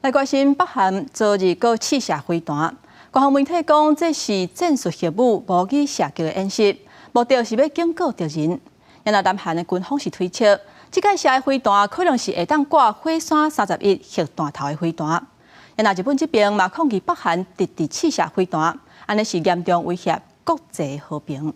來關心北韓昨日閣試射飛彈，官方媒體講這是戰術核武模擬射擊的演習，目的是欲警告敵人。然後南韓的軍方是推測，這擺射的飛彈可能是會當掛火山三十一核彈頭的飛彈。然後日本這邊嘛抗議北韓直直試射飛彈，按呢是嚴重威脅國際和平。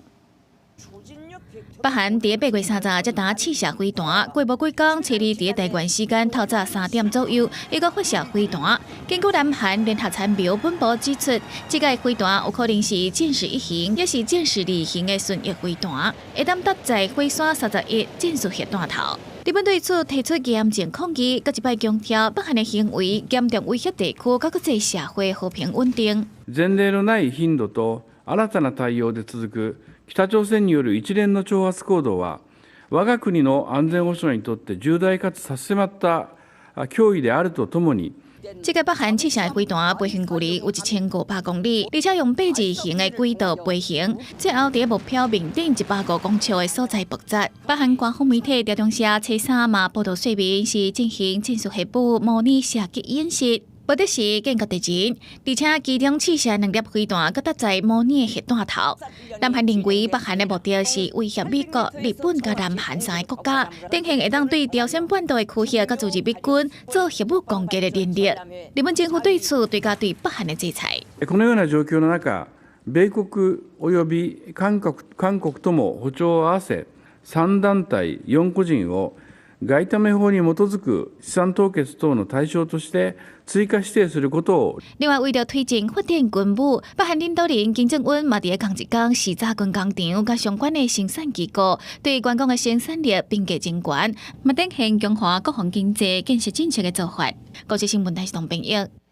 北韓佇8月30才當試射飛彈，過無幾工，初二佇台灣時間透早3點左右，伊閣發射飛彈。根據南韓聯合參謀本部指出，這個飛彈有可能是戰術一型，抑是戰術二型的巡弋飛彈，會當搭載火山三十一戰術核彈頭。日本對此提出嚴正抗議，閣一擺強調北韓的行為嚴重威脅地區佮國際社會和平穩定。前例のない頻度と新たな態様で続く北朝鮮による一連の挑発行動は、我が国の安全保障にとって重大かつ差し迫った脅威であるとともに、這個北韓試射的飛彈飛行距離有1500公里，而且用八字形的軌道飛行，最後佇目標面頂105公尺的所在爆炸。北韓官方媒體朝中社初三嘛報道說明是進行戰術核武模擬射擊演習，目的是警告敵人，而且其中試射兩粒飛彈，閣搭載模擬的核彈頭。南韓認為北韓的目的是威脅美國、日本佮南韓三个國家，展現會當對朝鮮半島的區域佮駐日美軍做核武攻擊的能力。日本政府對此追加對北韓的制裁。このような状況の中、米国及び韓国韓国とも歩調を合わせ、3団体4個人を外為法に基づく資産凍結等の対象として追加指定することを。另外，為著推進發展軍武，北韓領導人金正恩嘛佇仝一工視察軍工廠佮相關的生產機構，對員工的生產力評價真懸，嘛展現強化國防經濟建設政策的做法。國際新聞台是董編譯。